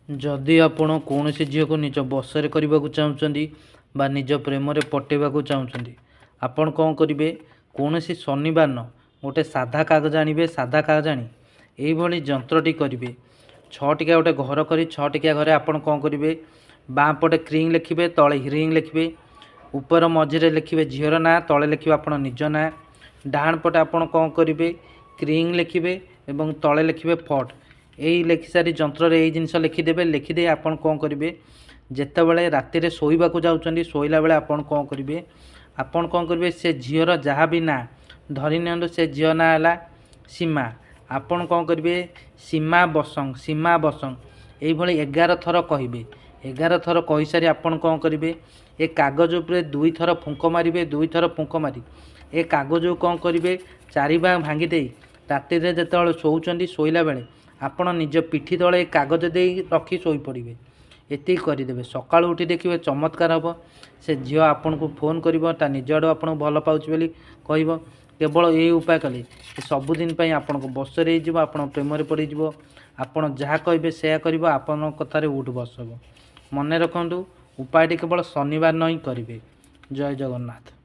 ଯଦି ଆପଣ କୌଣସି ଝିଅକୁ ନିଜ ବଶରେ କରିବାକୁ ଚାହୁଁଛନ୍ତି ବା ନିଜ ପ୍ରେମରେ ପଟେଇବାକୁ ଚାହୁଁଛନ୍ତି, ଆପଣ କ'ଣ କରିବେ? କୌଣସି ଶନିବାର ଦିନ ଗୋଟେ ସାଧା କାଗଜ ଆଣିବେ। ସାଧା କାଗଜ ଆଣି ଏଇଭଳି ଯନ୍ତ୍ରଟି କରିବେ। 6 ଟିକିଆ ଗୋଟେ ଘର କରି 6 ଟିକିଆ ଘରେ ଆପଣ କ'ଣ କରିବେ? ବାଁ ପଟେ କ୍ରିଂ ଲେଖିବେ, ତଳେ ହ୍ରିଂ ଲେଖିବେ, ଉପର ମଝିରେ ଲେଖିବେ ଝିଅର ନାଁ, ତଳେ ଲେଖିବେ ଆପଣ ନିଜ ନାଁ। ଡାହାଣ ପଟେ ଆପଣ କ'ଣ କରିବେ? କ୍ରିଂ ଲେଖିବେ ଏବଂ ତଳେ ଲେଖିବେ ଫଟ୍। ଏଇ ଲେଖିସାରି ଯନ୍ତ୍ରରେ ଏଇ ଜିନିଷ ଲେଖିଦେବେ। ଲେଖିଦେଇ ଆପଣ କ'ଣ କରିବେ? ଯେତେବେଳେ ରାତିରେ ଶୋଇବାକୁ ଯାଉଛନ୍ତି, ଶୋଇଲା ବେଳେ ଆପଣ କ'ଣ କରିବେ? ଆପଣ କ'ଣ କରିବେ, ସେ ଝିଅର ଯାହା ବି ନାଁ, ଧରି ନିଅନ୍ତୁ ସେ ଝିଅ ନାଁ ହେଲା ସୀମା, ଆପଣ କ'ଣ କରିବେ? ସୀମା ବସଂ, ସୀମା ବସଂ, ଏଇଭଳି 11 ଥର କହିବେ। 11 ଥର କହିସାରି ଆପଣ କ'ଣ କରିବେ? ଏ କାଗଜ ଉପରେ 2ଥର ଫୁଙ୍କ ମାରିବେ। 2ଥର ଫୁଙ୍କ ମାରି ଏ କାଗଜକୁ କ'ଣ କରିବେ? ଚାରି ଭାଗ ଭାଙ୍ଗି ଦେଇ ରାତିରେ ଯେତେବେଳେ ଶୋଉଛନ୍ତି, ଶୋଇଲା ବେଳେ ଆପଣ ନିଜ ପିଠି ତଳେ ଏ କାଗଜ ଦେଇ ରଖି ଶୋଇପଡ଼ିବେ। ଏତିକି କରିଦେବେ। ସକାଳୁ ଉଠି ଦେଖିବେ ଚମତ୍କାର ହେବ। ସେ ଝିଅ ଆପଣଙ୍କୁ ଫୋନ୍ କରିବ, ତା ନିଜ ଆଡ଼ୁ ଆପଣଙ୍କୁ ଭଲ ପାଉଛି ବୋଲି କହିବ। କେବଳ ଏଇ ଉପାୟ କଲେ ସେ ସବୁଦିନ ପାଇଁ ଆପଣଙ୍କ ବଶରେ ହେଇଯିବ, ଆପଣ ପ୍ରେମରେ ପଡ଼ିଯିବ, ଆପଣ ଯାହା କହିବେ ସେୟା କରିବ, ଆପଣଙ୍କ କଥାରେ ଉଠ୍ ବସ୍ ହେବ। ମନେ ରଖନ୍ତୁ, ଉପାୟଟି କେବଳ ଶନିବାର ଦିନ ହିଁ କରିବେ। ଜୟ ଜଗନ୍ନାଥ।